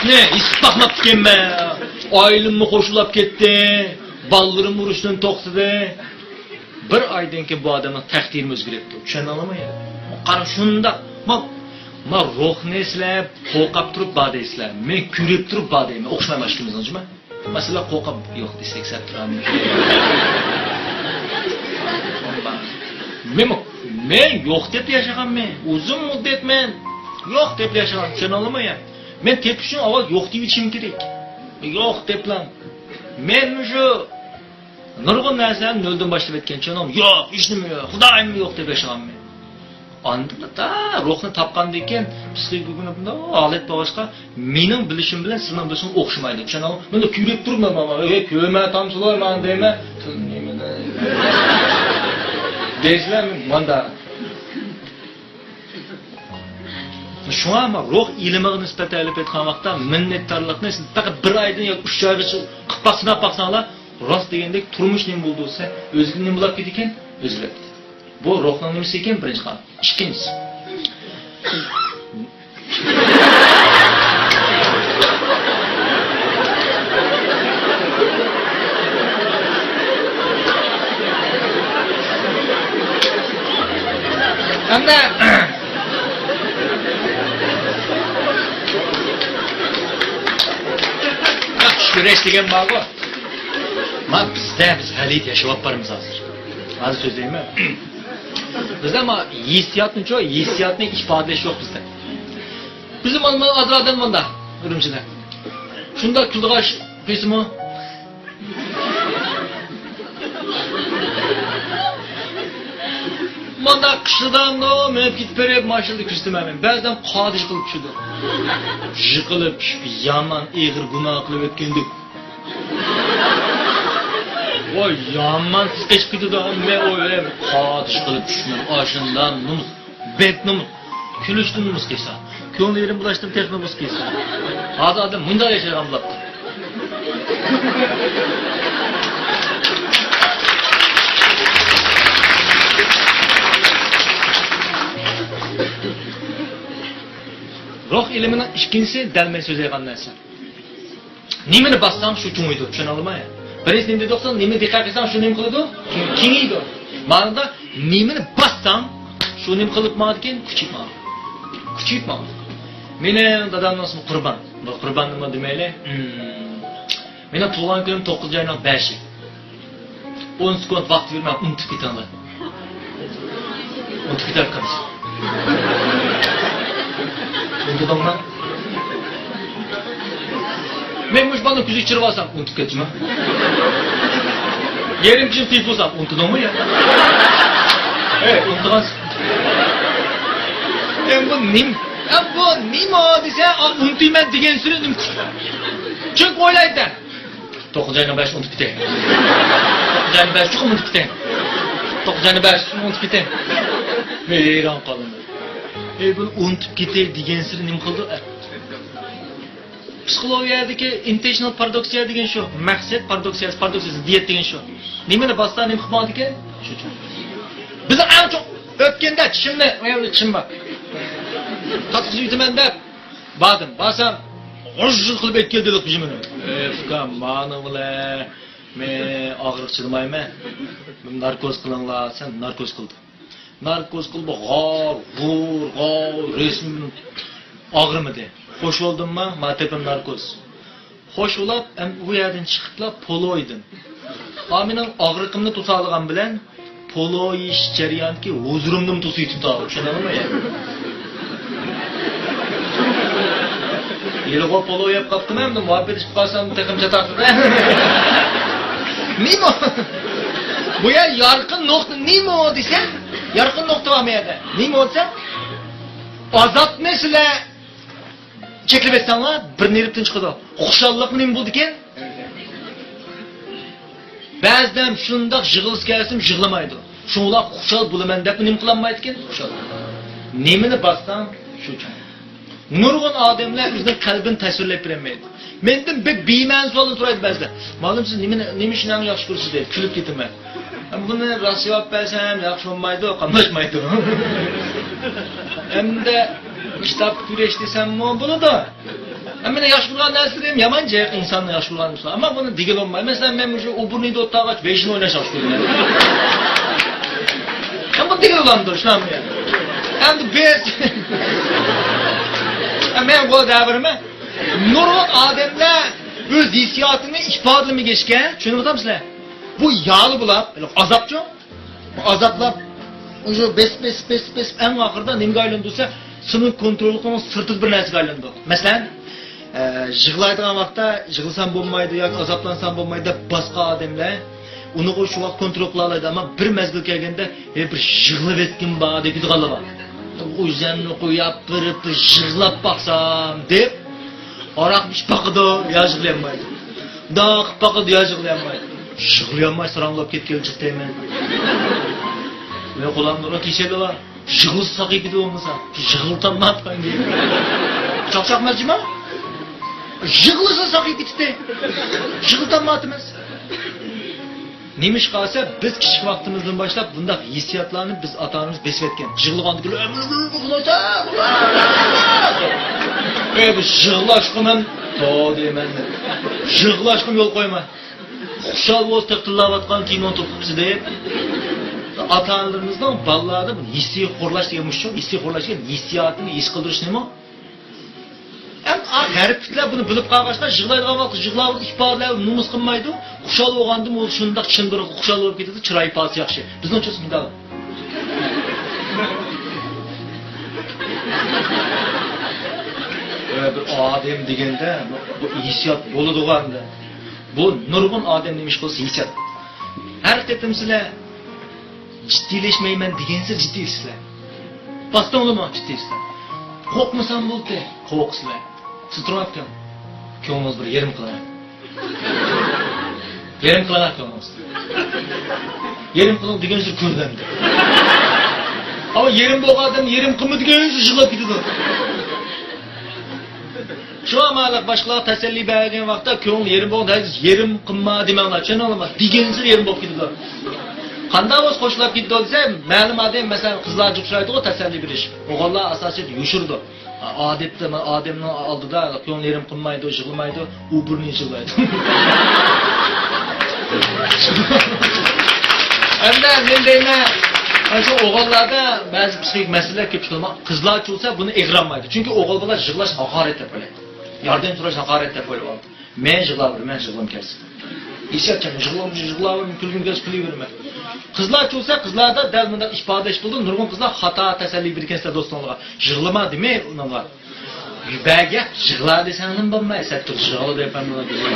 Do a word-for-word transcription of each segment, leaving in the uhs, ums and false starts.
نى ھېساب باقماپتىكەنمەن. ئائىلەممۇ خوشلاپ كەتتى. بالىلىرىم ئۇرۇشتىن توختىدى. بىر ئايدىن كېيىن بۇ ئادەمنىڭ تەقدىرىمۇ ئۆزگىرىپتۇ. چۈشەندىڭلارمۇ يا؟ قارا، شۇنداق. ما، ما روھنى سىلەر قورقاپ تۇرۇپ بار دەيسىلەر. مەن كۆرۈپ تۇرۇپ بار دەيمەن. ئوخشىماي باشقىمىزنىڭ جۇما. مەسىلەن، قورقۇپ، يوق دېسەك سەت تۇرامدۇ؟ مەنمۇ، مەن يوق دەپ ياشىغانمەن. ئۇزۇن مۇددەت مەن يوق دەپ ياشىغان. چۈشەندىڭلارمۇ يا؟ مەن تېپىش ئۈچۈن ئاۋۋال يوق دېيىۋېتىشىم كېرەك. يوق دەپلا. مەن مۇشۇ نۇرغۇن نەرسىلەرنى نۆلدىن باشلاپ ئۆتكەن چېنىم يوق، ھېچنېمە يوق، خۇدايىممۇ يوق دەپ ياشىغانمەن. ئاندىن دا روھنى تاپقاندىن كېيىن پسىخىكا گۇنۇھىدا ھالەت بولغاچقا، مېنىڭ بىلىشىم بىلەن سېنىڭ بىلىشىڭ ئوخشىمايدۇ. چۈشەندىڭمۇ؟ مەن كۆرۈپ تۇرۇپمەن، مانا، ئەي، كۆرمە، تامسىلار، مانا دەيمەن. دەيسىلەر، ماندا. شۇڭا روھ ئىلمىغا نىسبەتەن ئېلىپ ئېيتقان ۋاقىتتا، مىننەتدارلىقنى سىز پەقەت بىر ئايدىن ياكى ئۈچ ئايغىچە قىلىپ باق-، سىناپ باقساڭلار، راست دېگەندەك تۇرمۇش نېمە بولىدۇ دېسە، ئۆزىگە نېمە بولۇپ كېتىدىكەن؟ ئۆزگىرىپ كېتىدۇ. بۇ روھنىڭ نېمىسى ئىكەن؟ بىرىنچى قان. ئىككىنچىسى. ئەمدى چۈش كۆرۈش دېگەن بارغۇ. ما بىزدە، بىز غەلىتە ياشاۋاتىمىز ھازىر. ھازىر سۆزلەيمەن. بىزدە ما ھېسسىياتنىچۇ، ھېسسىياتنى ئىپادىلەش يوق بىزدە. بىزدە مانا، مانا ھازىر ئادەم ماندا، ئۈرۈمچىدە. شۇنداق كۈلىدىغان قىسمى. مانداق قىشلىدامدۇ، مېڭىپ كېتىپ بېرىپ، ماشىنىدا كۆزىتىمەن مەن. بەزىدە قاتىش قىلىپ چۈشىدۇ. يىقىلىپ چۈشۈپ، يامان ئېغىر گۇناھ قىلىپ ئۆتكەندەك. ۋاي، يامان تېز قېچىپ كېتىدۇ ھەممە. ۋاي، قاتىش قىلىپ چۈشىمەن، ئاشۇنداق نومۇس. بەك نومۇس. كۈلۈشتىن نومۇس كەلسە. كۆڭلى يېرىم بولۇشتىن تېخى نومۇس كەلسە. ھازىر ئادەم مۇنداق ياشايدىغان بولۇپتۇ. روھ ئىلمىنىڭ ئىككىنچىسى دەل مەن سۆزلەيدىغان نەرسە. نېمىنى باسساڭ، شۇ چوڭىيىدۇ. چۈشىنىڭلارمۇ؟ بىرىنچى نېمە دېدۇق؟ نېمىنى دىققەت قىلساڭ، شۇ نېمە قىلىدۇ؟ كېڭىيىدۇ. مانا نېمىنى باسساڭ، شۇ نېمە قىلىپ ماڭىدىكەن؟ كۈچىيىپ ماڭىدۇ. كۈچىيىپ ماڭىدۇ. مېنىڭ دادامنىڭ ئىسمى قۇربان. بۇ قۇربان نېمە دېمەيلى؟ ھىم. مېنىڭ تۇغۇلغان كۈنۈم توققۇزىنچى ئاينىڭ بەشى. ئون سېكۇنت ۋاقىت بېرىمەن، ئۇنتۇپ كېتىڭلار. ئۇنتۇپ كېتەركەنسىز. ئۇنتۇدۇڭلار؟ مەن مۇشۇ بالىنىڭ كۆزىگە چىرىۋالسام، ئۇنتۇپ كەتتىمۇ؟ يېرىم كېچىدە تېلېفون قىلسام، ئۇنتۇدۇڭمۇ يا؟ ئەي، ئۇنتۇغانسىز. ئەي، بۇ نېمە؟ ئە، بۇ نېمە دېسە، ئا، ئۇنتۇيمەن دېگەنسېرى نېمە كۈچ؟ چۈنكى ئويلايدىكەن. توققۇزىنچى ئاينىڭ بەشى ئۇنتۇپ كېتەي. توققۇزىنچى ئاينىڭ بەشى چوقۇم ئۇنتۇپ كېتەي. توققۇزىنچى ئاينىڭ بەشى ئۇنتۇپ كېتەي. مەن ھەيران قالدىم. ئەي، بۇنى ئۇنتۇپ كېتەي دېگەنسېرى نېمە قىلىدۇ؟ ئە. پسىخولوگىيەدىكى intentional paradoxia دېگەن شۇ. مەقسەت پارادوكسىيەسى، پارادوكسىيە زىددىيەت دېگەن شۇ. نېمىنى باسسا نېمە قىلىپ بولىدىكەن؟ شۇ. بىزنىڭ ئەڭ چوڭ ئۆتكەندە چىشىمنى، ئۇ يەردە چىشىم بار. تاتلىق سۈيى ئېتىمەن دەپ باردىم. بارسام، غۇژ-غۇژ قىلىپ ئېتىپ كەلدى بىر جىمىنى. ئەي، ئۇكام، مانا بىلەن مەن ئاغرىق چىدىمايمەن. ناركوز قىلىڭلار، سەن ناركوز قىلدى. ناركوز قىلىپ غاۋ، غۇر، غاۋ، رەسمىي ئاغرىمىدى. خوش بولدۇممۇ؟ ما تېپىم ناركوز. خوش بولاپ، ئەم، ئۇ يەردىن چىقىپلا پولو يېدىم. ئا، مېنىڭ ئاغرىقىمنى توسالىغان بىلەن پولو يېيىش جەريانىدىكى ھۇزۇرۇمنىمۇ توسۇۋېتىپتۇ، چۈشەندىڭىزمۇ؟ ھېلىغۇ پولو يەپ قاپتىمەن، ئەمدى مۇھەببەت ئېلىشىپ قالسام تېخىمۇ چاتاق. نېمە؟ بۇ يەر يارقىن نۇقتا، نېمە دېسە؟ يارقىن نۇقتا بار بۇ يەردە. نېمە دېسە؟ ئازابنى سىلەر چەكلەپ ئېيتساڭلار، بىر نېرۋىدىن چىقىدۇ. خۇشاللىقمۇ نېمە بولىدىكەن؟ بەزىدە شۇنداق يىغلىسا كەلسىمۇ يىغلىمايدۇ. شۇڭلار خۇشال بولىمەن دەپمۇ نېمە قىلالمايدىكەن؟ خۇشال. نېمىنى باسساڭ، شۇ. نۇرغۇن ئادەملەر ئۆزىنىڭ قەلبىنى تەسۋىرلەپ بېرەلمەيدۇ. مەندىن بەك بىمەنە سوئالنى سورايدۇ بەزىدە. مۇئەللىم، سىز نېمىنى، نېمە ئىشنى ئەڭ ياخشى كۆرىسىز دەيدۇ. كۈلۈپ كېتىمەن. بۇنى راست جاۋاب بەرسەم ياخشى بولمايدۇ، قاملاشمايدۇ. ئەمدى كىتاب كۆرۈش دېسەممۇ بولىدۇ. مېنىڭ ياخشى كۆرگەن نەرسىلىرىم يامان جىق ئىنساننىڭ ياخشى كۆرگەن نەرسىلىرى. ئەمما بۇنى دېگىلى بولمايدۇ. مەسىلەن، مەن مۇشۇ ئوبورنىيدا ئولتۇرغاچ ۋېيشىن ئويناش ياخشى كۆرىمەن. ھەم بۇنى دېگىلى بولامدۇ، شۇنداقمۇ يا؟ ئەمدى بىز، مەن بۇ دەۋرمۇ نۇرغۇن ئادەملەر ئۆز ھېسسىياتىنى ئىپادىلىمىگەچكە، چۈشىنىۋاتامسىلەر؟ بۇ يالى بولاپ، ئازابچۇ. ئازابلاپ، ئۇشۇ بېسىپ، بېسىپ، بېسىپ، بېسىپ، ئەڭ ئاخىرىدا نېمىگە ئايلاندۇرسا، سېنىڭ كونتروللۇقۇڭنىڭ سىرتىدا بىر نەرسىگە ئايلاندۇر. مەسىلەن، ئە، يىغلايدىغان ۋاقىتتا يىغلىسام بولمايدۇ ياكى ئازابلانسام بولمايدۇ دەپ باسقان ئادەملەر ئۇنىغۇ شۇ ۋاقىت كونترول قىلالايدۇ. ئەمما بىر مەزگىل كەلگەندە، ھېي، بىر يىغلىۋەتكۈم بار دەيدىغانلار بار. ئۆزۈمنى قويۇپ بېرىپ بىر يىغلاپ باقسام دەپ، ھاراق ئىچىپ باقىدۇ، يا يىغلىيالمايدۇ. مۇنداق قىلىپ باقىدۇ، يا يىغلىيالمايدۇ. يىغلىيالماي ساراڭلاپ كەتكىلى چىقتى مەن. مېنىڭ قولۇمدا كېسەللىك بار. يىغلىسا ساقىيىپ كېتىدۇ بولمىسا. يىغلىتالمايتتىم دەيدۇ. چاقچاق مەرجىما؟ يىغلىسا ساقىيىپ كېتىدۇ. يىغلىتالمايتتىمىز. نېمىشقا دېسە، بىز كىچىك ۋاقتىمىزدىن باشلاپ بۇنداق ھېسسىياتلارنى بىز ئاتا-ئانىمىز بېسىۋەتكەن. يىغلىغاندىكىن، ئەي، بىز يىغلاشقىمۇ، تو دەيمەن. يىغلاشقىمۇ يول قويماي. خۇشال بولسا تىللاۋاتقان كىنو تۇتقۇسى دەپ. ئاتا-ئانىلىرىمىزنىڭ بالىلاردا بۇ ھېسسىي خورلاش دېگەن مۇشۇ، ھېسسىي خورلاش دېگەن ھېسسىياتنى ھېس قىلدۇرۇش نېمە؟ ئەڭ ئاق غەربلىكلەر بۇنى بىلىپ قالغاچقا، يىغلايدىغان ۋاقىتتا يىغلاۋېتىپ، ئىپادىلەپ نومۇس قىلمايدۇ. خۇشال بولغاندىمۇ ئۇ شۇنداق چىن بىر خۇشال بولۇپ كېتىدۇ، چىراي ئىپادىسى ياخشى. بىزنىڭچىسى مۇنداق. ئە، بىر ئادەم دېگەندە بۇ، بۇ ھېسسىيات بولىدىغان. بۇ نۇرغۇن ئادەم نېمە ئىش قىلسا ھېسسىيات. ھەر قېتىم سىلەر جىددىيلەشمەيمەن دېگەنسېرى جىددىيلىشىسىلەر. باستىڭلىمۇ جىددىيلىشىسىلەر. قورقمىسام بولدى، قورقىسىلەر. سىز تۇرۇۋاتقىن. كۆڭلىڭىز بىر يېرىم قىلىڭ. يېرىم قىلىڭ كۆڭلىڭىز. يېرىم قىلىڭ دېگەنسېرى كۆرۈنەمدۇ. ئەمما يېرىم بولغان ئادەم يېرىم قىلما دېگەنسېرى يىغلاپ كېتىدۇ. شۇڭا ماڭا باشقىلارغا تەسەللى بەرگەن ۋاقىتتا كۆڭۈل يېرىم بولغاندا ھەرگىز يېرىم قىلما دېمەڭلار، چۈشەندىڭلارمۇ؟ دېگەنسېرى يېرىم بولۇپ كېتىدۇ. قانداق بولسا خوشلاپ كېتىدۇ دېسە، مەلۇم ئادەم، مەسىلەن، قىزلارچە ئۇچرايدىغۇ تەسەللى بېرىش. ئوغۇللار ئاساسىيەتتە يوشۇرىدۇ. ئادەتتە مانا ئادەمنىڭ ئالدىدا كۆڭلى يېرىم قىلمايدۇ، يىغلىمايدۇ، ئۇ بۇرنى يىغلايدۇ. ئەمدى مەن دەيمەن، مانا شۇ ئوغۇللاردا بەزى پسىخىك مەسىلىلەر كېلىپ چىقىدۇ. قىزلارچە بولسا بۇنى ئېغىرالمايدۇ. چۈنكى ئوغۇل بالا يىغلاش ھاقارەت دەپ ئويلايدۇ. ياردەم سوراش ھاقارەت دەپ ئويلاپ ئالىدۇ. مەن يىغلاۋېرىمەن، يىغلىغۇم كەلسە. ھېسسىيات چەكمەي، يىغلاۋېرىمەن، يىغلاۋېرىمەن، كۈلگۈم كەلسە كۈلۈۋېرىمەن. قىزلارچە بولسا، قىزلاردا دەل مۇنداق ئىپادىلەش بولىدۇ. نۇرغۇن قىزلار خاتا تەسەللى بېرىدىكەنسىلەر دوستۇڭلارغا. يىغلىما دېمەي ئۇنىڭغا. بەگەپ يىغلا دېسەڭلىمۇ بولماي، سەت تۇرۇپ يىغلا دەپ ھەممىلا دېمەي.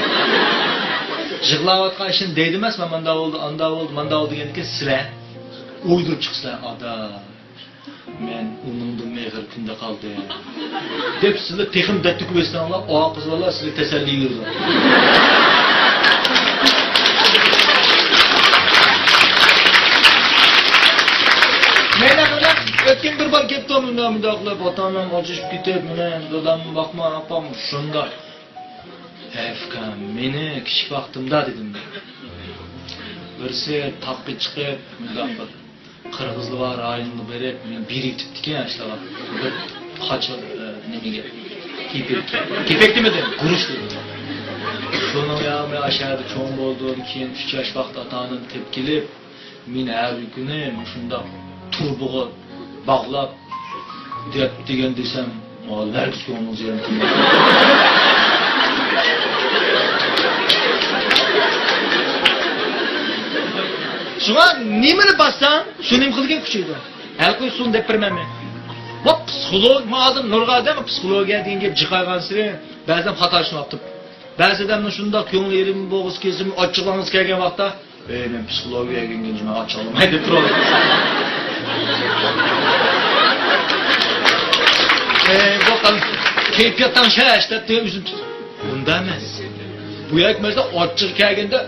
يىغلاۋاتقان ئىشىنى دەيدۇ ئەمەس، مانا مۇنداق بولدى، ئانداق بولدى، مانداق بولدى دېگەندىكىن سىلەر ئويدۇرۇپ چىقىسىلەر، ئادا. مەن ئۇنىڭدىنمۇ ئېغىر كۈندە قالدىم. دەپ سىلەر تېخىمۇ دەت تۆكۈپ ئۆتسەڭلار، ئاقىز بالا سىلەرگە تەسەللى بېرىدۇ. مەن ئۆتكەن بىر بار كەپتۇ، مۇنداق، مۇنداق قىلىپ، ئاتا-ئانام ئاجرىشىپ كېتىپ، مېنى دادام باقماي، ئاپام شۇنداق. ھەي ئۇكام، مېنى كىچىك ۋاقتىمدا دېدىم. بىرسى تاغقا چىقىپ، مۇنداق بىر قىرغىزلار بار رايونغا بېرىپ، مېنى بېرىۋېتىپتىكەن ئاشۇلارغا. بىر قاچا، ئە، نېمىگە؟ كېپەك. كېپەك دېمىدىم، گۇرۇچ دېدىم. شۇنىڭ يا، مەن ئاشۇ يەردە چوڭ بولدۇم، كېيىن ئۈچ ياش ۋاقىتتا ئاتا-ئانام تېپىپ كېلىپ، مېنى ھەر كۈنى مۇشۇنداق تۇرۇبىغا باغلاپ، دەپ دېگەن دېسەم، ھەرگىز كۆڭلىڭىز يېرىم قىلمايدۇ. شۇڭا نېمىنى باسساڭ، شۇ نېمە قىلىدىكەن كۈچەيدۇ. ھەل قوي سۇنى دەپ بېرىمەن مەن. ۋاي پسىخولوگ، ماۋۇ ئادەم نۇرغا ئادەم پسىخولوگىيە دېگەن گەپ جىقايغانسېرى بەزىدە خاتا چۈشىنىۋاپتۇ. بەزى ئادەمنىڭ شۇنداق كۆڭلى يېرىم بولغۇسى كەلسىمۇ، ئاچچىقلانغۇسى كەلگەن ۋاقىتتا، ئەي، مەن پسىخولوگىيە ئۆگەنگەن، ماڭا ئاچچىقلىماي دەپ تۇرىدۇ. ئەي، بۇ قان-، كەيپىيات تەڭشەش دەپ تۇرۇپ ئۆزىنى تۇتىدۇ. بۇنداق ئەمەس. بۇ يەرگە مەسىلەن ئاچچىقى كەلگەندە،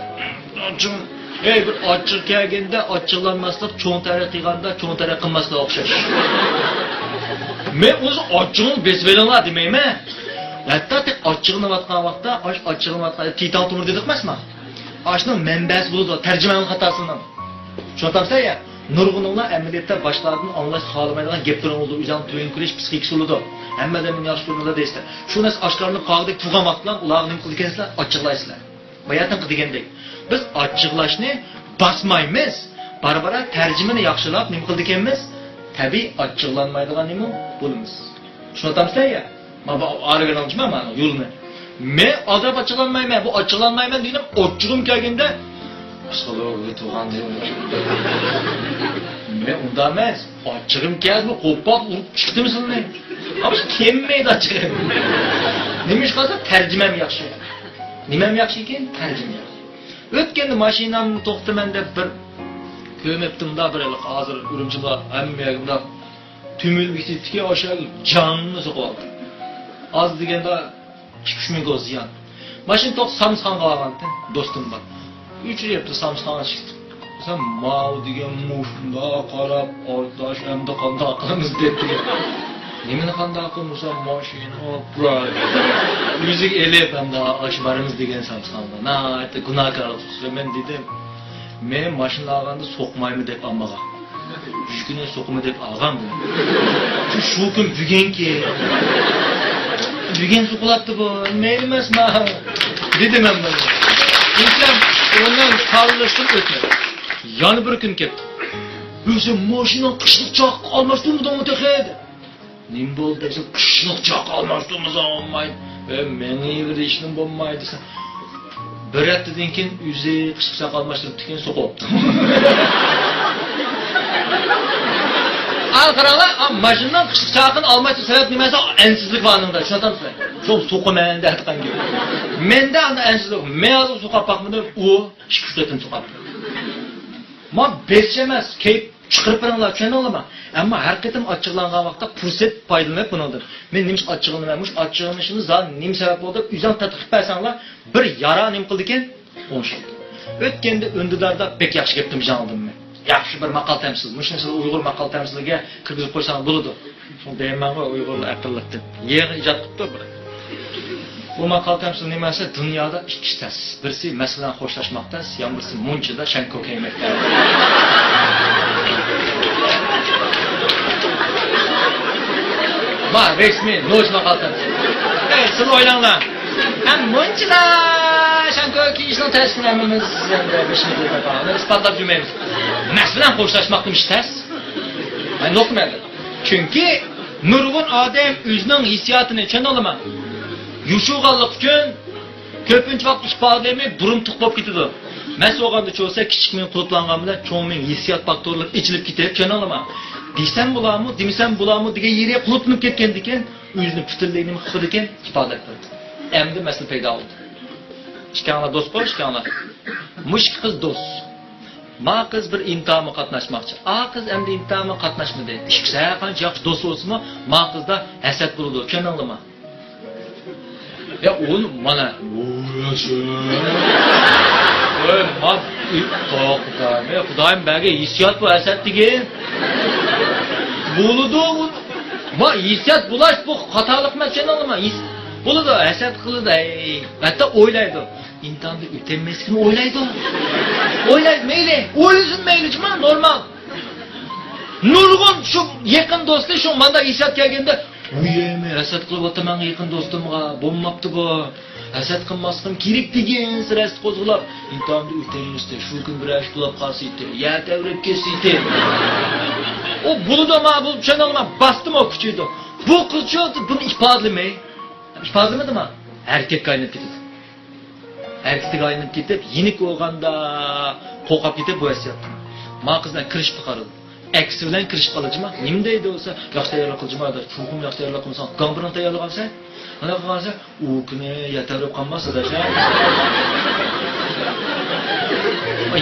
ئاچچىق-، ئەي، بىر ئاچچىقى كەلگەندە ئاچچىقلانماسلىق، چوڭ تەرەت قىلغاندا چوڭ تەرەت قىلماسلىق ئوخشاش. مەن ئۆزى ئاچچىقىڭنى بېسىۋېلىڭلار دېمەيمەن. ھەتتا تېخى ئاچچىقلىنىۋاتقان ۋاقىتتا، ئاچ-، ئاچچىقلىنىۋاتقان، تىتان تومۇر دېدۇق ئەمەسمۇ؟ ئاشۇنىڭ مەنبەسى بولىدۇ، تەرجىمەنىڭ خاتاسىنىڭ. چۈشىنىۋاتامسەن يا؟ نۇرغۇنۇڭلار ئەمەلىيەتتە باشقىلاردىن ئاڭلاشنى خالىمايدىغان گەپلىرىڭ بولىدۇ، ئۆزۈڭنى تۆۋەن كۆرۈش پسىخىكىسى بولىدۇ. ھەممە ئادەم مېنى ياخشى كۆرمەيدۇ دەيسىلەر. شۇ نەرسە ئاشكارىلىنىپ قالغۇدەك تۇرغان ۋاقىتلار ئۇلارغا نېمە قىلىدىكەنسىلەر؟ ئاچچىقلايسىلەر. باياتىنقى دېگەندەك، بىز ئاچچىقلاشنى باسمايمىز. بارا-بارا تەرجىمىنى ياخشىلاپ نېمە قىلىدىكەنمىز؟ تەبىئىي ئاچچىقلانمايدىغان نېمە بولىمىز. چۈشىنىۋاتامسىلەر يا؟ مانا بۇ ئارىگىنىڭ مانا يولىنى. مەن ئالدىراپ ئاچچىقلانمايمەن، بۇ ئاچچىقلانمايمەن دېگىنىم ئاچچىقىم كەلگەندە، ئىسقىلىپ تۇرغان دېگەن. مەن ئۇنداق ئەمەس. ئاچچىقىم كەلدىمۇ، قوپال ئۇرۇپ چىقتىم سىلىنى. ئەمما كەلمەيدۇ ئاچچىقىم. نېمىشقا دېسە، تەرجىمەم ياخشى. نېمەم ياخشىكەن؟ تەرجىمە ياخشى. ئۆتكەندە ماشىنامنى توختىمەن دەپ بىر كۆرمەپتىمدا، بىر ھېلىقى ھازىر ئۈرۈمچىدە ھەممە يەرگە مۇنداق تۈمۈلگە كېتىدىكەن، ئاشۇ يەرگە جاننى سوقۇۋالدى. ئاز دېگەندە ئىككى-ئۈچ مىڭ كوي زىيان. ماشىنا توختىتىپ سامسىخانغا بارغانتىم، دوستۇم بار. ئۆچۈرۈۋېتىپتۇ سامسىخانغا چىقتى. دېسەم، ماۋۇ دېگەن مۇشۇنداق قاراپ، ئارداش، ئەمدى قانداق قىلىمىز دەپ دېگەن. نېمىنى قانداق قىلمىسام، ماشىنا ئاپىراي. ئۆزىگە ئېلىپ، ئەمدى ئاشۇ بارىمىز دېگەن سامسىخانغا. ناھايىتى گۇناھكارلىق قىلىپ مەن دېدىم، مەن ماشىنا ئالغاندا سوقمايمەن دەپ ئاممىغا. شۇ كۈنى سوقىمەن دەپ ئالغان بۇ. شۇ، شۇ كۈن بۈگۈنكى. بۈگۈن سوقۇلاپتۇ بۇ. مەيلى ئەمەس ما. دېدىم مەن بۇنى. ئىنسان ئۇنىڭ ساللىشىدىن ئۆتمەيدۇ. يەنە بىر كۈن كەپتۇ. ئۆزۈم ماشىنىنىڭ قىشلىق چاققا ئالماشتۇرمىدىڭمۇ تېخى؟ نېمە بولدى دېسە، قىشلىق چاققا ئالماشتۇرمىساڭ بولمايدۇ. ئە، مېڭىۋېرىشنىم بولمايدۇ دېسە. بىر ھەپتىدىن كېيىن ئۆزى قىشلىق چاققا ئالماشتۇرۇپتىكەن، سوقۇۋاپتۇ. ئا، قاراڭلار، ئا، ماشىنىنىڭ قىشلىق چاقىنى ئالماشتۇرۇش سەۋەب نېمە دېسە، ئەنسىزلىك بار ئۇنىڭدا، چۈشىنىۋاتامسىلەر؟ شۇ سوقىمەن دەيدىغان گەپ. مەندە ئانداق ئەنسىزلىك يوق. مەن ھازىر سوقاپ باقمىدىم، ئۇ ئىككى-ئۈچ قېتىم سوقاتتى. ما بېسىش ئەمەس، كەيپ چىقىرىپ بېرىڭلار، چۈشەندىڭلارمۇ؟ ئەمما ھەر قېتىم ئاچچىقلانغان ۋاقىتتا پۇرسەت پايدىلىنىپ بۇنىڭدىن. مەن نېمىشقا ئاچچىقلىنىمەن؟ مۇشۇ ئاچچىقلىنىشىمنى زادى نېمە سەۋەب بولدى دەپ ئۆزۈڭ تەتقىق قىلىپ بەرسەڭلار، بىر يارا نېمە قىلىدىكەن؟ ئوڭشايدۇ. ئۆتكەندە ئۈندىداردا بەك ياخشى گەپنى جاڭلىدىم مەن. ياخشى بىر ماقال تەمسىل. مۇشۇنى سىلەر ئۇيغۇر ماقال تەمسىلىگە كىرگۈزۈپ قويساڭلار بولىدۇ. شۇنى دەيمەنغۇ، ئۇيغۇرلار ئەقىللىق دەپ. يېڭى ئىجاد قىپتۇ بۇ. بۇ ماقال تەمسىل نېمە دېسە، دۇنيادا ئىككى ئىش تەس. بىرسى مەس بىلەن خوشلاشماق تەس، يەنە بىرسى مۇنچىدا شەڭكوك يېمەك تەس. ما رەسمىي نوچ ماقال تەمسىل. ئەي، سىلەر ئويلاڭلار. ھەم مۇنچىدا شەڭكوك يېيىشنىڭ تەسىنى ھەممىمىز ئىسپاتلاپ يۈرمەيمىز. مەس بىلەن خوشلاشماقنىمۇ ئىش تەس. مەن نۇقتىمەن. چۈنكى نۇرغۇن ئادەم ئۆزىنىڭ ھېسسىياتىنى، چۈشەندىڭلارمۇ؟ يوشۇرغانلىق ئۈچۈن كۆپىنچە ۋاقىت ئىپادىلىمەي بۇرۇمتۇق بولۇپ كېتىدۇ. مەس بولغاندا چۈشەنسە، كىچىك مېڭە قۇلۇپلانغان بىلەن چوڭ مېڭە ھېسسىيات فاكتورلىرى ئېچىلىپ كېتىپ، چۈشەندىڭلارمۇ؟ دېسەم بولامۇ، دېمىسەم بولامۇ دېگەن يېرى قۇلۇپلىنىپ كەتكەندىكىن، ئۆزىنى پۈتۈنلەي نېمە قىلىدىكەن؟ ئىپادىلەپ بېرىدۇ. ئەمدى مەسىلە پەيدا بولدى. ئىككىڭلار دوست قوي، ئىككىڭلار. مۇشۇ ئىككى قىز دوست. ما قىز بىر ئىمتىھانغا قاتناشماقچى. ئا قىز ئەمدى ئىمتىھانغا قاتناشمىدى. ئىككىسى ھەر قانچە ياخشى دوست بولسىمۇ، ما قىزدا ھەسەت بولىدۇ. چۈشەندىڭلارمۇ؟ يا ئۇنى مانا. ۋوي، ما-، ئى، توختاڭ. ئى، خۇدايىم بەرگەن ھېسسىيات بۇ، ھەسەت دېگەن. بولىدۇ بۇ. ما ھېسسىيات بولاش بۇ خاتالىق ئەمەس، چۈشەندىڭلارمۇ؟ ھېس-، بولىدۇ، ھەسەت قىلىدۇ، ھەي. ھەتتا ئويلايدۇ. ئىمتىھاندا ئۆتەلمەسلىكىنى ئويلايدۇ. ئويلايدۇ، مەيلى. ئويلىسۇن، مەيلى، جۇما، نورمال. نۇرغۇن شۇ يېقىن دوستى شۇ مانداق ھېسسىيات كەلگەندە، ۋۇيەمە، ھەسەت قىلىۋاتىمەن يېقىن دوستۇمغا، بولماپتۇ بۇ. ھەسەت قىلماسلىقىم كېرەك دېگەنسېرى ھەسەت قوزغىلاپ، ئىمتىھاندا ئۆتەلمىسە، شۇ كۈن بىر ئىش بولاپ قالسا ئىدى، يەر تەۋرەپ كەتسە ئىدى. ئۇ بولىدۇ، ما بۇ چۈشەندىڭلارمۇ، باستىمۇ كۈچىيىدۇ. بۇ قىزچۇ بۇنى ئىپادىلىمەي. ئىپادىلىمىدىما؟ ھەرىكەتكە ئايلىنىپ كېتىدۇ. ھەرىكىتىگە ئايلىنىپ كېتىپ، يېنىك بولغاندا قورقۇپ كېتىپ بۇ ھېسسىياتتىن. ما قىز بىلەن كىرىشىپ قارىدى. ئەكسى بىلەن كىرىشىپ قالدى جۇما. نېمە دەيدۇ دېسە، ياخشى تەييارلىق قىل جۇما، چوقۇم ياخشى تەييارلىق قىلمىساڭ، گاڭبىرنى تەييارلىغانسەن. ئانداق قىلغانسەن، ئۇ كۈنى يەر تەۋرەپ قالماس، ئاداش، ھە؟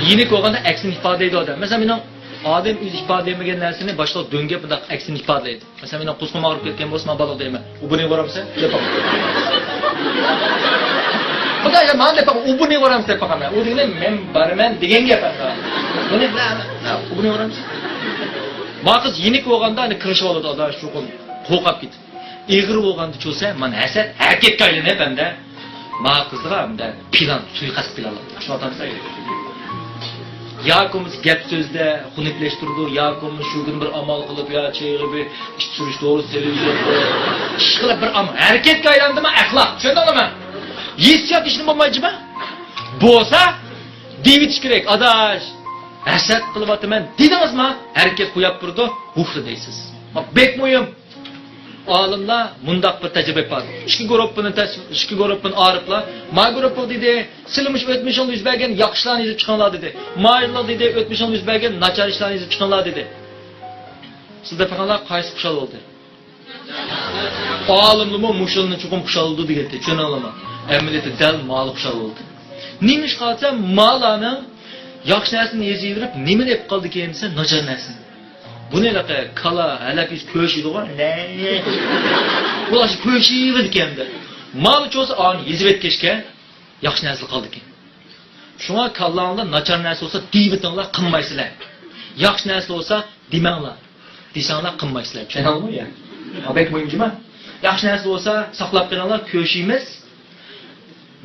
يېنىك بولغاندا ئەكسىنى ئىپادىلەيدۇ ئادەم. مەسىلەن، مېنىڭ ئادەم ئۆزى ئىپادىلىيەلمىگەن نەرسىنى باشقىلار دۆڭگەپ بۇنداق ئەكسىنى ئىپادىلەيدۇ. مەسىلەن، مېنىڭ قۇسقۇم ئاغرىپ كەتكەن بولسا، مانا بالىغا دەيمەن، ئۇ بۇنى ئۇرامسەن؟ دەپ باقىمەن. خۇدايىم، مانا دەپ باقىمەن، ئۇ بۇنى ئۇرامسەن دەپ باقىمەن. ئۇ دېگىنى مەن بارىمەن دېگەن گەپ ئەمدى. بۇنى، ئۇ بۇنى ئۇرامسەن؟ ما قىز يېنىك بولغاندا ئەنە كىرىشىۋالىدۇ، ئاداش، چوقۇم قورقۇپ كېتىپ. ئېغىر بولغاندا چۈشەنسە، مانا ھەسەت ھەرىكەتكە ئايلىنىپ ئەمدى ما قىزغا ئەمدى پىلان، سۇيىقەست پىلانلاپ. چۈشىنىۋاتامسىلەر؟ ياكى بولمىسا گەپ سۆزدە خۇنۈكلەشتۈرىدۇ، ياكى بولمىسا شۇ كۈنى بىر ئامال قىلىپ، يا چېيىغا بىر ئىچ سۈرۈش، دورا سېلىۋېتىدۇ. ئىشقىلىپ بىر ئامال، ھەرىكەتكە ئايلاندىمۇ ئەخلاق. چۈشەندىڭلارمۇ؟ ھېسسىيات ھېچنېمە بولمايدۇ جۇما. بولسا دېيىۋېتىش كېرەك، ئاداش، ھەسەت قىلىۋاتىمەن دېدىڭىزما؟ ھەرىكەت قويۇپ تۇرىدۇ، ھۇھ دەيسىز. بەك مۇھىم. ئالىملار مۇنداق بىر تەجرىبە بار. ئىككى گۇرۇپپىنى تەس-، ئىككى گۇرۇپپىنى ئايرىپلا، ما گۇرۇپپىغا دېدى، سىلەر مۇشۇ ئۆتمۈشۈڭلاردا يۈز بەرگەن ياخشىلارنى يېزىپ چىقىڭلار دېدى. مايرىلار دېدى، ئۆتمۈشۈڭلاردا يۈز بەرگەن ناچار ئىشلارنى يېزىپ چىقىڭلار دېدى. سىلەر دەپ بېقىڭلار، قايسى خۇشال بولدى؟ ئالىملىمۇ مۇشۇنى چوقۇم خۇشال بولىدۇ دېگەنتى، چۈشەندىڭلارمۇ؟ ئەمەلىيەتتە دەل مالى خۇشال بولدى. نېمە ئىش قالسا، مالانىڭ ياخشى نەرسىنى يېزىۋېرىپ، نېمىنى ئېلىپ قالدىكىن دېسە، ناچار نەرسىنى. بۇنى ھېلىقى كالا، ھەلەپ يېسە كۆشىدىغۇ. بۇلار شۇ كۆشىۋېرىدىكەن-دە. مالى چوسا ئانى يېزىۋەتكەچكە ياخشى نەرسىلەر قالدىكەن. شۇڭا كاللاڭدا ناچار نەرسە بولسا دېيىۋېتىڭلار، قىلمايسىلەر. ياخشى نەرسە بولسا دېمەڭلار. دېسەڭلار قىلمايسىلەر. چۈشەندىڭلارمۇ يا؟ ھا، بەك مۇھىم جۇما. ياخشى نەرسە بولسا ساقلاپ قېلىڭلار، كۆشىمىز.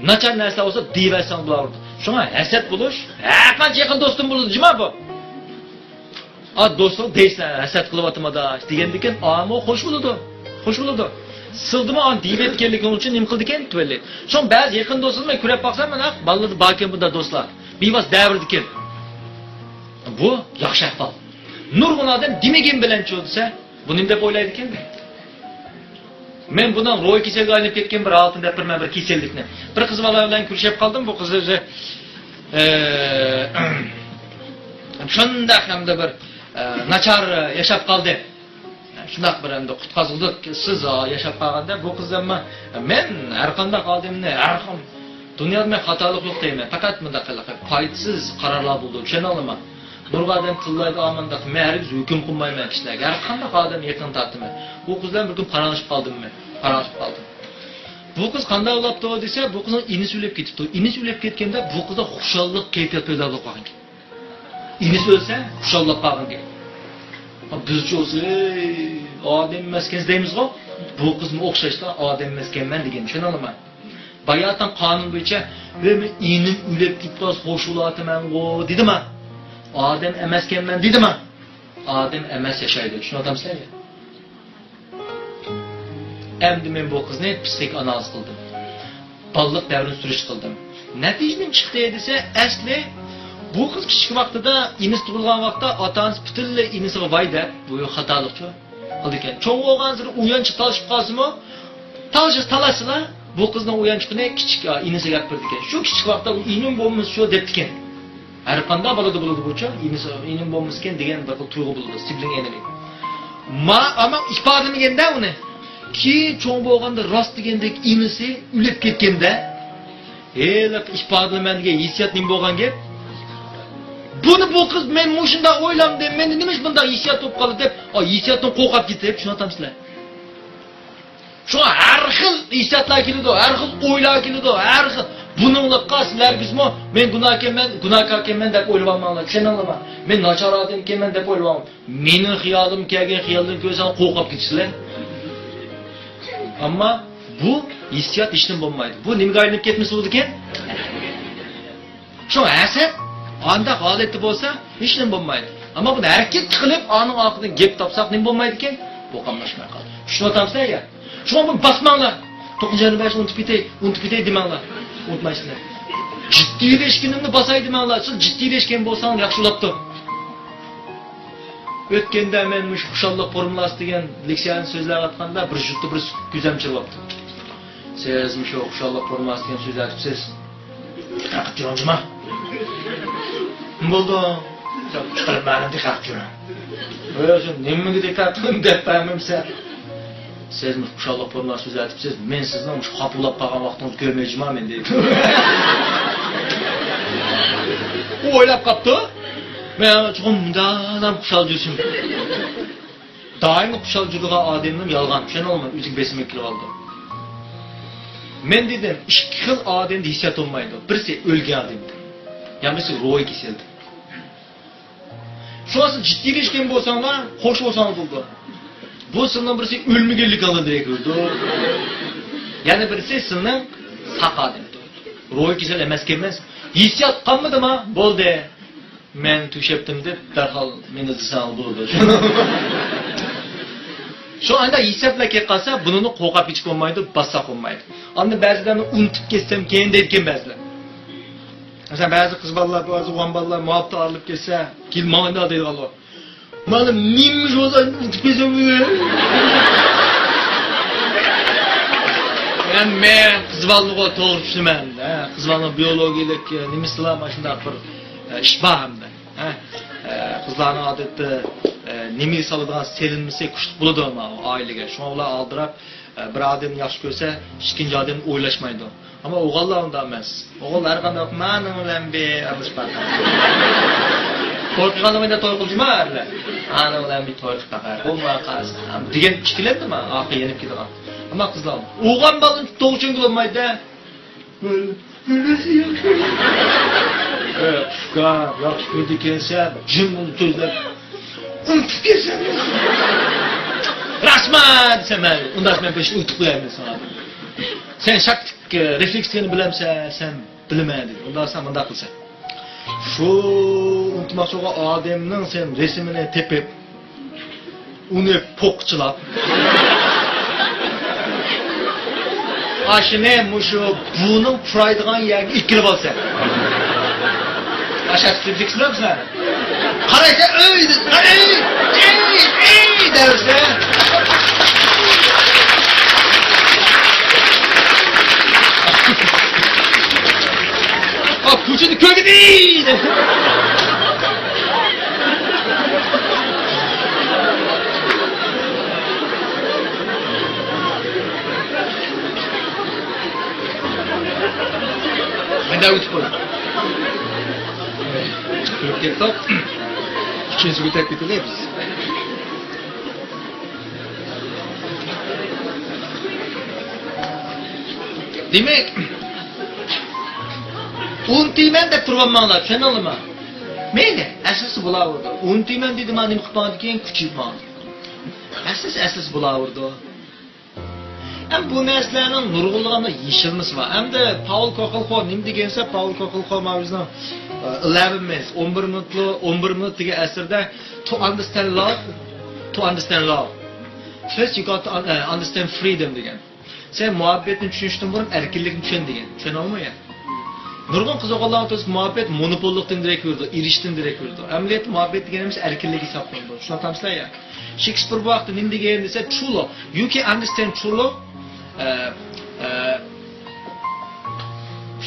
ناچار نەرسىلەر بولسا دېيىۋەرسەڭ بولىدۇ. شۇڭا ھەسەت بولۇش، ھەرقانچە يېقىن دوستۇم بولىدۇ جۇما بۇ. ئا، دوستۇڭ دەيسىلەر، ھەسەت قىلىۋاتىمەن ئاداش دېگەندىكىن ئامۇ خوش بولىدۇ. خوش بولىدۇ. سىلدىمۇ ئان دېيىۋەتكەنلىكىڭ ئۈچۈن نېمە قىلىدىكەن تۆۋەنلەي. شۇڭا بەزى يېقىن دوستلىرىمنى كۆرۈپ باقسام، مانا بالىلاردا باركەن بۇنداق دوستلار. بىۋاسىتە دەۋرىدىكەن. بۇ ياخشى ئەھۋال. نۇرغۇن ئادەم دېمىگىن بىلەنچۇ دېسە، بۇ نېمە دەپ ئويلايدىكەن؟ مەن بۇنىڭ روھىي كېسەلگە ئايلىنىپ كەتكەن بىر ھالىتىنى دەپ بېرىمەن، بىر كېسەللىكنى. بىر قىز بالا بىلەن كۆرۈشۈپ قالدىم. بۇ قىز ئۆزى، ئە، شۇنداق ھەمدە بىر، ئە، ناچار ياشاپ قالدى. شۇنداق بىر ئەمدى قۇتقازغۇدەك سىز ياشاپ قالغاندا، بۇ قىز ئەمما، مەن ھەر قانداق ئادەمنى، ھەر خىل دۇنيادا مەن خاتالىق يوق دەيمەن. پەقەت مۇنداق قىلىپ پايدىسىز قارارلار بولىدۇ. چۈشەندىڭلارمۇ؟ نۇرغۇن ئادەم تىللايدۇ، ئامانداق. مەن ھەرگىز ھۆكۈم قىلمايمەن كىشىلەرگە. ھەر قانداق ئادەم يېقىن تارتىمەن. ئۇ قىز بىلەن بىر كۈن پاراڭلىشىپ قالدىم مەن. پاراڭلىشىپ قالدىم. بۇ قىز قانداق بولاپتۇ دېسە، بۇ قىزنىڭ ئىنىسى ئۆلۈپ كېتىپتۇ. ئىنىسى ئۆلۈپ كەتكەندە بۇ قىزدا خۇشاللىق كەيپىياتى پەيدا بولۇپ قالغان ئىكەن. ئىنىسى ئۆلسە خۇشاللاپ قالغان گەپ. بىزچە بولسا، ئادەم ئەمەسكەنسىز دەيمىزغۇ. بۇ قىزمۇ ئوخشاشلا ئادەم ئەمەسكەنمەن دېگەن، چۈشەندىڭلارمۇ؟ باياتىن قانۇن بويىچە، ۋە مېنىڭ ئىنىم ئۆلۈپ كېتىپ قالسا خوش بولاتىمەنغۇ دېدىما؟ ئادەم ئەمەسكەنمەن دېدىما؟ ئادەم ئەمەس ياشايدۇ، چۈشىنىۋاتامسىلەر؟ ئەمدى مەن بۇ قىزنى پسىخىك ئانالىز قىلدىم. بالىلىق دەۋرىنى سۈرۈشتە قىلدىم. نەتىجە نېمە چىقتى دېسە، ئەسلى بۇ قىز كىچىك ۋاقتىدا ئىنىسى تۇغۇلغان ۋاقىتتا ئاتا-ئانىسى پۈتۈنلەي ئىنىسىغا ۋاي دەپ، بۇ خاتالىقچۇ قىلىدىكەن. چوڭ بولغانسېرى ئۇيانچۇق تالىشىپ قالسىمۇ، تالىشىش تالاشسىلا، بۇ قىزنىڭ ئۇيانچۇقىنى كىچىك، ئا، ئىنىسىگە ئەپ بېرىدىكەن. شۇ كىچىك ۋاقىتتا ئۇ ئىنىم بولمىسا شۇ دەپتىكەن. ھەر قانداق بالىدا بولىدۇ بۇچۇ، ئىنىسى، ئىنىم بولمىسىكەن دېگەن بىر خىل تۇيغۇ بولىدۇ، سىبلىڭ ئېنىمى. ما، ئەمما ئىپادىلىمىگەندە ئۇنى. كېيىن چوڭ بولغاندا راست دېگەندەك ئىنىسى ئۆلۈپ كەتكەندە، ھېلىقى ئىپادىلىمەن دېگەن ھېسسىيات نېمە بولغان گەپ؟ بۇنى بۇ قىز، مەن مۇشۇنداق ئويلامدىم، مەندە نېمىش بۇنداق ھېسسىيات بولۇپ قالدى دەپ، ئا، ھېسسىياتتىن قورقۇپ كېتىپ، چۈشىنىۋاتامسىلەر؟ شۇڭا ھەر خىل ھېسسىياتلار كېلىدۇ، ھەر خىل ئويلار كېلىدۇ، ھەر خىل. بۇنىڭلىققا سىلەر ھەرگىزمۇ مەن گۇناھكەنمەن، گۇناھكاركەنمەن دەپ ئويلىۋالماڭلار، چۈشەندىڭلارمۇ؟ مەن ناچار ئادەمكەنمەن دەپ ئويلىۋالماڭ. مېنىڭ خىيالىم كەلگەن خىيالدىن كۆرسەڭ قورقۇپ كېتىسىلەر. ئەمما بۇ ھېسسىيات ھېچنېمە بولمايدۇ. بۇ نېمىگە ئايلىنىپ كەتمىسە بولىدىكەن؟ شۇ ھەسەت قانداق ھالەتتە بولسا، ھېچنېمە بولمايدۇ. ئەمما بۇنى ھەرىكەت قىلىپ، ئانىڭ ئارقىدىن گەپ تاپساق نېمە بولمايدىكەن؟ بۇ قاملاشماي قالدى. چۈشىنىۋاتامسىلەر يا؟ شۇڭا بۇنى باسماڭلار. توققۇزىنچى ئاينىڭ بەشىنى ئۇنتۇپ كېتەي، ئۇنتۇپ كېتەي دېمەڭلار. ئۇنتۇمايسىلەر. جىددىيلەشكىنىمنى باساي دېمەڭلار. سىز جىددىيلەشكەن بولساڭلار ياخشى بولاپتۇ. ئۆتكەندە مەن مۇشۇ خۇشاللىق فورمۇلاسى دېگەن لېكسىيەنى سۆزلەۋاتقاندا بىر جۇتتا بىر كۆزۈم چىرىۋاپتۇ. سىز مۇشۇ خۇشاللىق فورمۇلاسى دېگەن سۆزلەۋاتىسىز. دىققەت قىلىپ جۇما. نېمە بولدۇڭ؟ چىقىرىپ مەنىمدە دىققەت قىلىپ جۇرۇڭ. ئۆزۈم نېمىگە دىققەت قىلىپ دەپ بەرمەمسەن؟ سىز مۇشۇ خۇشاللىق فورمۇلاسى سۆزلەۋاتىسىز. مەن سىزنىڭ مۇشۇ خاپا بولاپ قالغان ۋاقتىڭىزنى كۆرمەي جۇما مەن دەيدۇ. ئۇ ئويلاپ قاپتۇ. مەن چوقۇم مۇنداقلا خۇشال جۈرسۇن. دائىم خۇشال جۈرىدىغان ئادەمنىڭ يالغان، چۈشەندىڭىزمۇ؟ ئۆزىگە بېسىمى كېلىۋالىدۇ. مەن دېدىم، ئىككى خىل ئادەمدە ھېسسىيات بولمايدۇ. بىرسى ئۆلگەن ئادەمدە، يەنە بىرسى روھىي كېسەلدە. شۇڭا سىز جىددىيلەشكەن بولساڭلار، خوش بولساڭلار بولىدۇ. بۇ سىلىنىڭ بىرسى ئۆلمىگەنلىكىڭدىن دېرەك بېرىدۇ. يەنە بىرسى سىلىنىڭ ساق ئادەم. روھىي كېسەل ئەمەسكەنمىز. ھېسسىيات قالمىدىما؟ بولدى. مەن تۈگىشەپتىم دەپ دەرھال مېنى ئىزدىسەڭ بولىدۇ. شۇ ئانداق ھېسابلار كېلىپ قالسا، بۇنىڭدىن قورقۇپ كېتىشكە بولمايدۇ، باسساق بولمايدۇ. ئاندىن بەزىلەرنى ئۇنتۇپ كەتسەمكىن دەيدىكەن بەزىلەر. مەسىلەن، بەزى قىز بالىلار، بەزى ئوغلان بالىلار مۇھەببەتتە ئايرىلىپ كەتسە، كېلىپ ماڭا ئۇنداق دەيدىغانلار. مانا نېمە بولسا ئۇنتۇپ كەتسەم. يەنى مەن قىز بالىنىغۇ توغرا چۈشىنىمەن. ھە، قىز بالىنىڭ بىيولوگىيەلىك، ئە، نېمىسىلا مانا شۇنداق بىر، ئە، ئىش بار ھەمدە. ھە، ئە، قىزلارنىڭ ئادەتتە، ئە، نېمىگە سالىدىغان سېلىنمىسى كۈچلۈك بولىدۇ ئەمما ئۇ ئائىلىگە. شۇڭا ئۇلار ئالدىراپ، ئە، بىر ئادەمنى ياخشى كۆرسە، ئىككىنچى ئادەمنى ئويلاشمايدۇ. ئەمما ئوغۇللار ئۇنداق ئەمەس. ئوغۇللار ھەر قانداق مانا بىلەن بىر ئالمىشىپ بارىدۇ. توي قىلغاندا مەندە توي قىلدىما ئەرلەر؟ ئانا بىلەن بىر توي قىلدۇق. بولماي قالسا دېگەن ئىككىلەندىما ئارقا يېنىپ كېتىدىغان. ئەمما قىزلار ئوغۇل بالىنى توغرا چۈشەنگىلى بولمايدۇ. ئۇكا، ياخشى كۆرىدىكەنسەن، جىم ئۇنى سۆزلەپ ئۇنتۇپ كەتسەم. راستما دېسەم، مەن ئۇنداق مەن بىر ئىشنى ئۇنتۇپ قويايمەن ساڭا. سەن شاكتىك رېفلېكسىيەنى بىلەمسەن؟ سەن بىلىمەن دېدى. ئۇنداق سەن مۇنداق قىلسەن. شۇ ئۇنتۇماقچى بولغان ئادەمنىڭ سەن رەسىمىنى تېپىپ، ئۇنى پوقچىلاپ، ئاشۇنى مۇشۇ بۇنىڭ پۇرايدىغان يەرگە ئېكىلىپ ئالسا. ئاشۇ سىزىكسىلەر بىزلەر. قارايسا، ئۆي، ئۆي، ئۆي، ئۆي دەۋسە. ئا، كوچىنى كۆرگىدى دەپ. مەندە ئۆتۈپ قويدۇم. كۆرۈپ كەتتۇق. ئىككىنچىگە ئۆتۈپ كېتىلى بىز. دېمەك، ئۇنتۇيمەن دەپ تۇرۇۋالماڭلار، چۈشەندىڭلارمۇ؟ مەيلى، ئەسلىسى بولاۋېرىدۇ. ئۇنتۇيمەن دېدى، مانا نېمە قىلىپ ماڭىدىكىن، كۈچىيىپ ماڭىدۇ. ئەسلىسى، ئەسلىسى بولاۋېرىدۇ. ھەم بۇ نەرسىلەرنىڭ نۇرغۇنلىغاندا يېشىلمىسى بار. ئەمدى پاۋل كوخېلخو نېمە دېگەن دېسە، پاۋل كوخېلخو ماۋۇ بىزنىڭ، ئە، ئېلېۋېن مىنىتس، ئون بىر مىنۇتلۇق، ئون بىر مىنۇت دېگەن ئەسىرىدە، to understand love, to understand love, first you got to un-، ئە، understand freedom دېگەن. سەن مۇھەببەتنى چۈشىنىشتىن بۇرۇن ئەركىنلىكنى چۈشەن دېگەن. چۈشەنەلمۇ يا؟ نۇرغۇن قىز ئوغۇللارغا تۇرسا مۇھەببەت مونوپوللۇقتىن دېرەك بېرىدۇ، ئېرىشىشتىن دېرەك بېرىدۇ. ئەمەلىيەتتە مۇھەببەت دېگەن نەرسە ئەركىنلىك ھېسابلىنىدۇ. شۇنى ئاتامسىلەر يا؟ شېكسپىر بۇ ھەقتە نېمە دېگەن دېسە، true love. You can understand true love. ئە، ئە،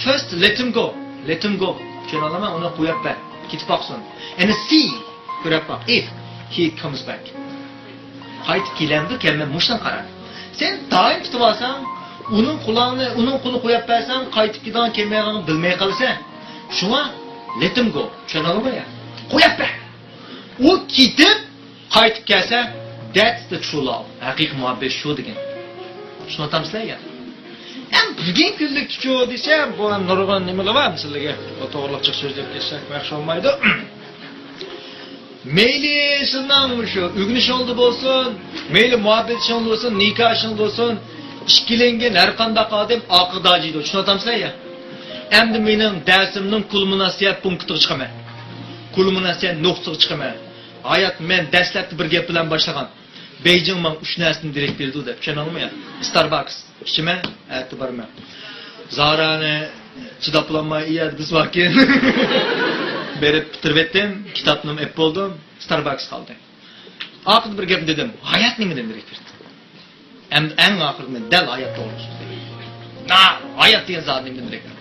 first let him go. Let him go. چۈشەنەلمەي، ئۇنى قويۇپ بەر. كېتىپ باقسۇن. And see. كۆرۈپ باق. If he comes back. قايتىپ كېلەمدۇ، كەلمەمدۇ، مۇشۇنى قارا. سەن دائىم تۇتۇۋالساڭ، ئۇنىڭ قۇلىنى، ئۇنىڭ قۇلىنى قويۇپ بەرسەڭ، قايتىپ كېلىدىغان كەلمەيدىغانلىقىنى بىلمەي قالىسەن. شۇڭا let him go. چۈشەندىڭمۇ يا؟ قويۇپ بەر. ئۇ كېتىپ، قايتىپ كەلسە، that's the true love. ھەقىقىي مۇھەببەت شۇ دېگەن. چۈشىنىۋاتامسىلەر يا؟ ئەمما بۈگۈنكى كۈنلۈكتىچۇ دېسە، بۇ نۇرغۇن نېمىلەر بار، مىساللىغا، بۇ توغرىلىق جىق سۆزلەپ كەتسەك ياخشى بولمايدۇ. مەيلى سىزنىڭ شۇ ئۆگىنىشىڭىزدە بولسۇن، مەيلى مۇھەببەت ئىشىڭىزدە بولسۇن، نىكاھ ئىشىڭىزدە بولسۇن، ئىككىلەنگەن ھەر قانداق ئادەم ئاقىغا داجىيدۇ. چۈشىنىۋاتامسىلەر يا؟ ئەمدى مېنىڭ دەرسىمنىڭ كۇلمىناتسىيە پونكىتىغا چىقىمەن. كۇلمىناتسىيە نۇقتىسىغا چىقىمەن. ھايات، مەن دەسلەپتە بىر گەپ بىلەن باشلىغان. بېيجىڭ ماڭا ئۈچ نەرسىدىن دېرەك بېرىدۇ دەپ. چۈشەندىڭمۇ يا؟ ستارباكس ئىچىمەن، ئەتە بارىمەن. زارانى چىداپ بولالماي، ئىيادە بىز باركەن. بېرىپ پۈتتۈرۈۋەتتىم، كىتابنىمۇ ئېلىپ بولدۇم، ستارباكس قالدى. ئاخىرىدا بىر گەپنى دېدىم، ھايات نېمىدىن دېرەك بېرىدۇ؟ ئەمدى ئەڭ ئاخىرىدا مەن دەل ھايات توغرىلىق سۆزلىدىم. نا، ھايات دېگەن زادى نېمىدىن دېرەك بېرىدۇ؟